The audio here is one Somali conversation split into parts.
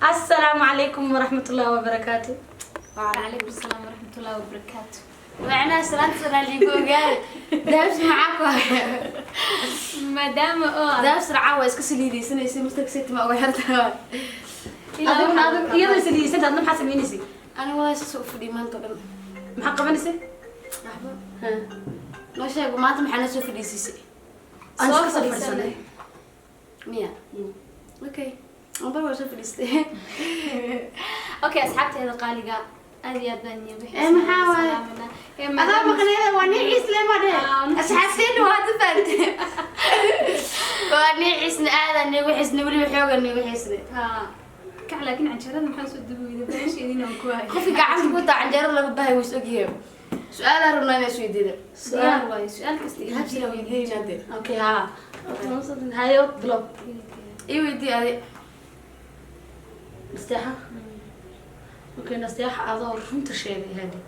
Assalaamu calaykum waraxmatullaahi wabarakaatu. وعليكم السلام ورحمة الله وبركاته. Macnaha salaanta sanaaliigu ogaada dahabs maxaa ku haya? Maadaama oo Dahabs racaa waa iska saliidaysanaysay mustaqsiti ma uga xirtaa. Adiguna adig iyadoo isliisanta, adna maxaa sameynaysay? Aniga walaa saas u fadhiya maanta oo dhan. Maxaa qabanaysay? Waxba noo sheego, maanta maxaa noo soo fadhiisiisay? Aan Soo iska soo fadhiisanay. fadhiisanay. Miya? Okay, ambar waa soo fadhiistay. Okay, asxaabteeda qaaliga, aad iyo aad baan idin Eh, maxaa waaye? Adaa maqneeda waa niciisle ma dhe. Asxaabteena waa hadda fahamte, waa niciisna, aadaa nigu xisne, weliba xooga nigu xisne. Kac, laakiin canjeerada maxaa soo dubi weyday? Beesheediina aan ku hayo. Qofka gacanta ku taa canjeerada laga bahay wuu is ogyahay. Su-aalaa rabnaa inaa isweydiida. Su-aal waayo, su-aal kasta iyo Habsina weydiinayna dee. Okay, ha, hayo, bilow. Ii weydii adi. Nasteexa. Okay, Nasteexa, adoo runta sheegay, hadi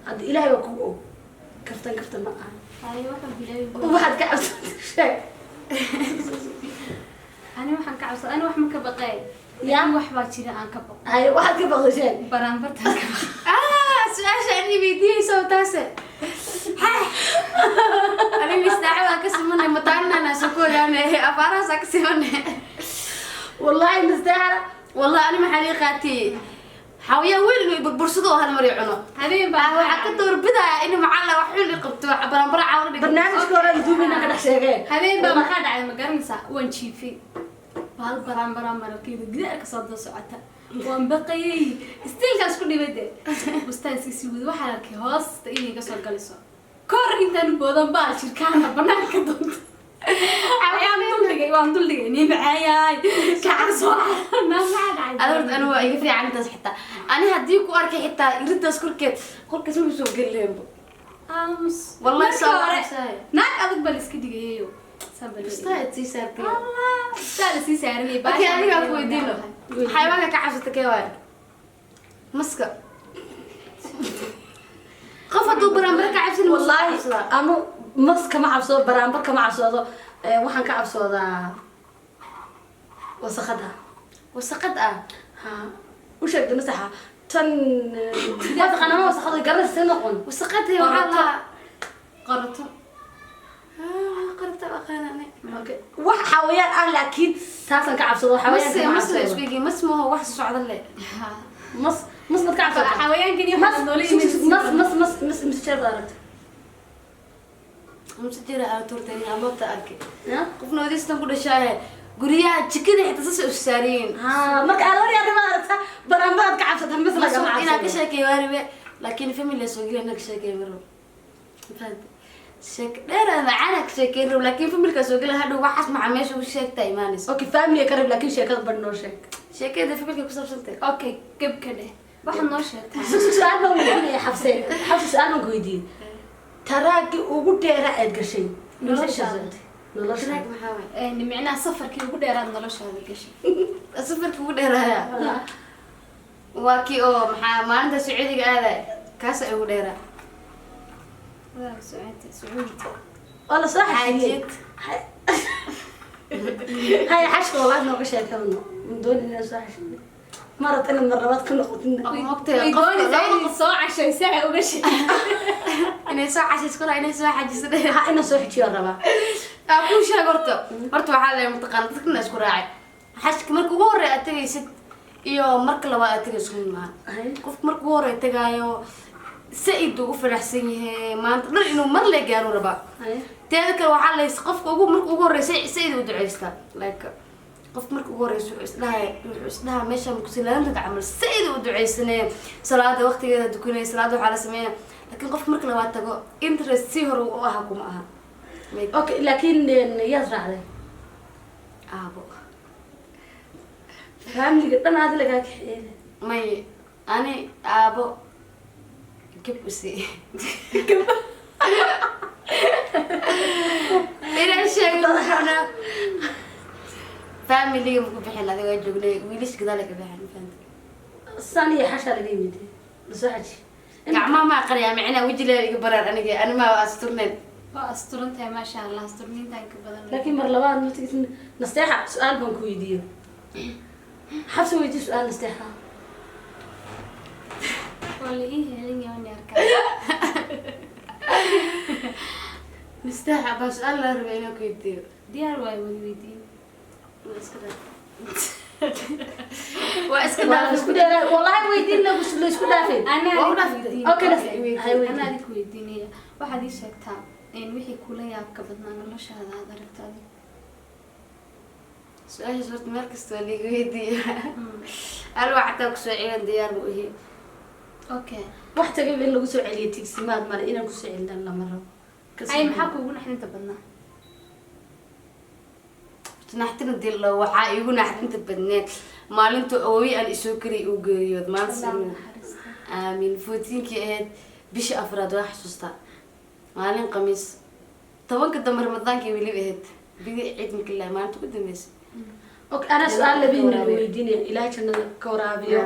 hadda Ilaahay waa kugu og, kaftan kaftan ma aha. Hayo, waxaan bilaabay. Waxaad ka cabsata sheeg. Ani waxaan ka cabsada, ani wax ma ka baqay. Ya? Wax baa jira aan ka baqo. Hayo, waxaad ka baqdo sheeg. Baraanbartaan ka baqo. Ah, su-aasha ani weydiiyeysa oo taase ani mistaaxa waa ka simanay, mataanana soo kooyaane, afaarahaasaa ka simanay. Wallahi Nasteexa. Wallahi ani maxaa lii qaatay xawayaan weyn inuu burbursado oo hal mar i cuno. Habeen baa Ah, waxaa ka doorbidaya in macalla wax xun i qabto, wax baranbara caawna dhigo. Barnaamijka hore duubina ka dhex sheegee. Habeen baa maxaa dhacay ma garanaysaa? Waan jiifay, bahal baraan baraan maralkeeda gidaarka soo daba socota. Waan baqayay, istiilkaas ku dhibay de, bustaan iska sii wada. Waxaan arkay hoosta inay ka soo galayso, kor intaan u boodan baa jirkaana banaanka doonta ayaan duldhigay, waan duldhigay. Nii macayaay kacan soo naa, maxaa dhacay? Ada horta anigu waa iga fiican intaas. Xitaa ani haddii ku arkay xitaa iridaas korkeed qolkaas ma soo geli lahaynbo. Aamus. Wallahi Marka soo hore cabsaay. Naag adag baa la iska dhigayayo. Bustaa sii saartay. Saa la sii saaranayay. Okay, adigaa ku weydiino, xayawaanka ka cabsata kee waayo? Maska. Qof hadduu baranbara ka cabsan, Wallaahi anu mas kama cabsoodo, baraanbar kama cabsoodo. Waxaan ka cabsoodaa wasaqada. Wasaqad ah? Ha, u sheegda Nasaxa tan, waa taqaanaa wasaqada, garanaysa noqon. Wasaqadii waxaa lahaa Qorato. Qarabta aqaanane. Okay. Wax xawayaan ah, laakiin taasaan ka cabsoodo, xawayaan mas kama mas la cabsoodo. Isku eegay, mas maaho, wax socda le. Mas, mas mad ka cabsootaa? Xawayaankan iyo mas waxaa noola yimid. Mas, mas, mas, mas, mas jeer baad aragtay? Mase jira aan turtay amoobta arkay. Ya? Qofna wadistan ku dhashaaye, guryaha jikada xitaa sasay u saariyiin. Ha, marka aroori arrimaad aragtaa, baraanbaraad ka cabsata, mas lagama inaan ka cabsado. sheekeeyo waa rabe, laakiin family soo geli inaan ka sheekeeyo marabo. Fahante? Sheek dheer macaana ka sheekeyn rabo, laakiin familka soo geli hadhow waxaas maxaa meesha u sheegtaa imaanaysa. Okay, family ka rab, laakiin sheekada bar noo sheeg. Sheekada familka ku saabsantay. Okay, gabka dheh, waxaad noo sheegtaa. Su-aal baan weydiinaya Xabse. Xabse, su-aal baan ku weydiiyey: taraagii ugu dheeraa aad gashay? Noloshaada. Nolosha. Track maxaa waay? Micnaha safarkii ugu dheeraad noloshaada gashay. Safarka ugu dheeraaya waa kii oo maxaa maalinta Sacuudiga aaday, kaasa ugu dheeraa. Waa Sacuudi, Sacuudi. Waa la soo xajiyey. Xaajiyad. Haya, xashka wallahi nooga sheekadno, doon inaan soo xashiyo marad inaad mar labaad ka noqotin. Mogtahay Way qofka doonaysaa laba inay soo cashaysaa uga sheeg. Inay soo xajiso kala, inay soo xajiso. Ha, inaan soo xajiyo rabaa. Aa, kuu sheeg horta. Horta waxaa leeyahay, mataqaana, dadkana isku raacay, xajka marka ugu horreeya aad tegaysid iyo marka labaad aad tegaysid isku mid maaha. Qofka marka ugu horreeya tegaayo sa-id ugu faraxsan yahay, maanta dhan inuu mar le gaaro rabaa. Teeda kale waxaa leys qofka ugu marka ugu horreysa sa-id u duceystaa, like qofka marka ugu horreysa wuxuu isdhahaa meesha makusilaantad camal, sa-id u duceysanaya, salaada waqtigeeda dukanaya, salaada waxaa la sameeya. Laakiin qofka marka labaad tago, interest si hore u ahaa kuma aha. Like, Okay, laakiin yaad raacday? Aabo. Familiga dhan aadi lagaa kaxeeyay? May, ani aabo gab usi inaan sheego maxaa familiga maku bixin, adiga joognay, wiilasha gadaal ka bixin, fahanta? San iyo xashaa laga yimid, lasoo xaji. Gacmaha ma aqriyaa, micnaa wejigaa iga baraar, aniga ani ma asturnayn. Waa asturan tahay, maasha Allah, asturniintaan ka badan. Laakiin mar labaad ma tigid. Nasteexa, su-aal baan ku weydiiyo. Xabsa, weydii su-aal Nasteexa. Waa la ii heelan yahay, waan arkaa. Nasteexa baa su-aal la rabay inaan ku weydiiyo. Diyaar waayo, wada weydiin. Waa iska dhaaf, waa iska Waa dhaaf. la isku dheeraa wallahi, weydiin la isku dhaafay. Anaa Waa u adiga dhaaftay. weydiinaya. Okay, hay weydiin. Anaa adiga weydiinaya. Waxaad ii sheegtaa in wixii kula yaabka badnaa noloshaada aad aragto adiga. Su-aashaas horta meel kasta waa liiga weydiiya. Alwa xataa kusoo celan diyaar ma uhi. Okay. Wax tagay in lagu soo celiyo tigsimaad male, inaan kusoo celin lama rabo. Ay, maxaa kuugu naxdinta badnaa? Horta naxdina dilo, waxaa iigu naxdinta badneed maalinta awooyi aan isoo kariyay uu geeriyood maalinta. Allah naxariisto. Aamin. 14-kii ahayd bishii afraad, waa xasuustaa, maalin Khamiis, 10-ka dambe Ramadaankii weliba ahayd, bidi ciid markii maalinta ugu dambeysay. Okay, anaa su-aal labiina la weydiinaya. Ilaahay jannada ka waraabiyo.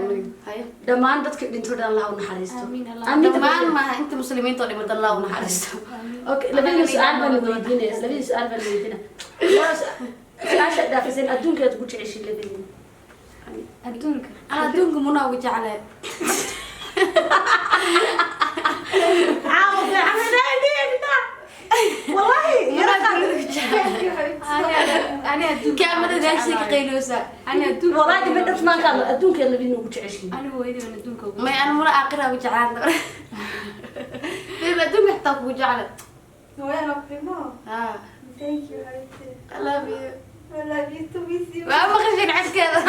Hayo. Dhammaan dadka dhinto dhan Allah u naxariisto. Aamiin, Allah. Aamin. Dhammaan maaha, inta muslimiinta oo dhimata Allah u naxariisto. Okay, labadiina su-aal baan weydiinaya, labadiina su-aal baan weydiinaya. Waa su-aasha dhaafiseen, adduunka aad ugu jeceshiin labadiina. Adduunka? Ana adduunka munaa ugu jeclay. Caawa fiican wallahi. Ani adduunka Kaamarada gaashay ka qayloosa. Ani adduunka Wallahi dib dhab maan kaadlo, adduunka labadiina ugu jeceshiin. Anigu hooyadii baan adduunka ugu May, ana muna aakhira ugu jeclaan. Babe, adduunka xitaa kugu jeclay. Hooyana primo. Ah. Thank you, xabiibti. I love you. I love you too, miss you. Waa maqashin codkeeda.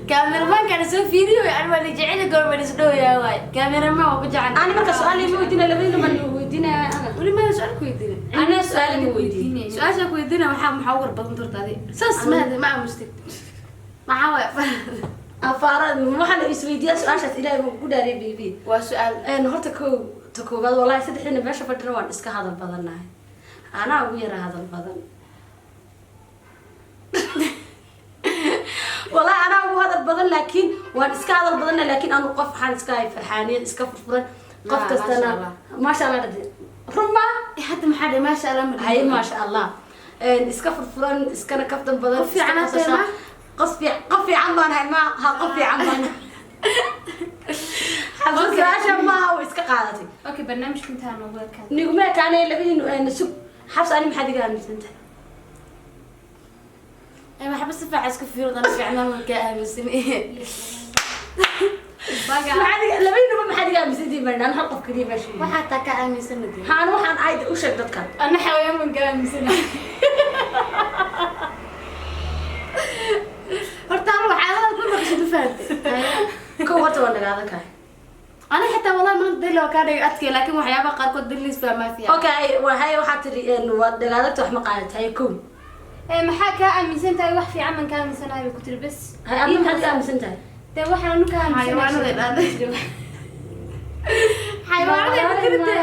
Kaameramaankaana soo fiiriyo, ani waa la jecel goor baan isdhowayaa waay. Kaameramaan waa ku jecel. Ani marka su-aal ima weydiinaya, labadiina baan weydiinaya ana. Weli maada su-aal ku weydiina. Anaa su-aal ima weydiin. Su-aashaa ku weydiina, maxaa ugu war badan torta adi saas mahad ma aamustid, maxaa waay? Afaara waxaa la isweydiiyaa su-aashaas, Ilaahay baan ku dhaariyay, baby. Waa su-aal. Horta kow, ta koowaad, wallahi saddexdiina meesha fadhina waan iska hadal badannahay. Anaa ugu yara hadal badan wallahi, anaa ugu hadal badan, laakiin waan iska hadal badannahay, laakiin anu qof waxaan iska ahay farxaaniyad, iska furfuran qof Ah, kastana. maasha Allah. Maasha Allah dhade, run ma? Hadda maxaa dhahay maasha Allah ma? Hay, maasha Allah. Iska furfuran, iskana kaftan badan. Qof fiican iska aad tahay, qosasha. Ma? Qof fiican baan ahay, ma ha, qof fiican baan ahay. Xabsa su-aasha maaha, way iska qaadatay. Okay, barnaamijka intaa noogu ekaan. Niguma ekaanay labadiinu sug. Xabsa, ani maxaad iga aaminsantahay? Waxba si fiican iska fiiro dana fiicnaan waan kaa aaminsan. Baga. Labadiinuba maxaad iga aaminsantihiin baan hal qof keliya baa sheegay. Waxaa taa kaa aaminsan madin. Ha, anu waxaan ahayd u sheeg dadka. Ana xawayaan baan ka aaminsanahay. Horta anu waxaa hadal ku maqashid, ma fahantay? Kow, horta waan dhagaada kahay. Ana xitaa wallahi maanta dil waa kaa dhigay adkay, laakiin waxyaabaha qaarkood diliis fahmaa fiican. Okay, waxay waxaa tiri waad dhagaadagta, wax ma qaadatay kow. Ee, maxaa kaa aaminsan tahay? Wax fiican baan kaa aaminsanahay bay ku tiri bes. Hay, adna maxaad iga aaminsan tahay? Dee waxaan anu kaa Xayawaanada aaminsanahay. dhahday. Xayawaanada ku tirte.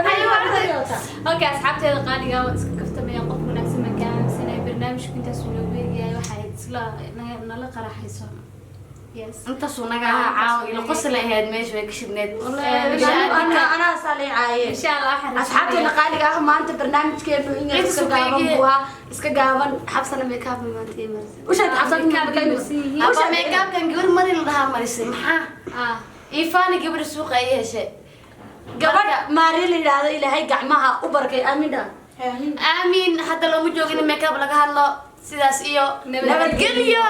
Xayawaanada. Okay, asxaabteeda qaaliga, waan iska kaftamaya. Qof wanaagsan baan kaa aaminsanahay. Barnaamijku intaasuu noogu eegyahay. Waxay isla nala qaraxayso, yes. Intaasuu naga ahaa caawa ila qosla ahayd, meesha way ka shidneed. Anaa saleecaaye. Insha Allah waxaan Asxaabteena qaaliga ah, maanta barnaamijkeenu in yar iska gaaban buu ahaa, iska gaaban. Xabsana makeup maanta ii marisay. U sheeg Xabsana Makeup makeup ii marsan yihiin. Aba, make-upkan gabar mari la dhahaa marisay, maxaa? Ah. Ifaani gabar suuqa ay heshay. Gabadha Maari la yidhaahdo, Ilaahay gacmaha u barkay, aamin dha. Aamiin. Hadda looma joogin make-up laga hadlo. Sidaas iyo Nabadgelyo. nabadgelyo.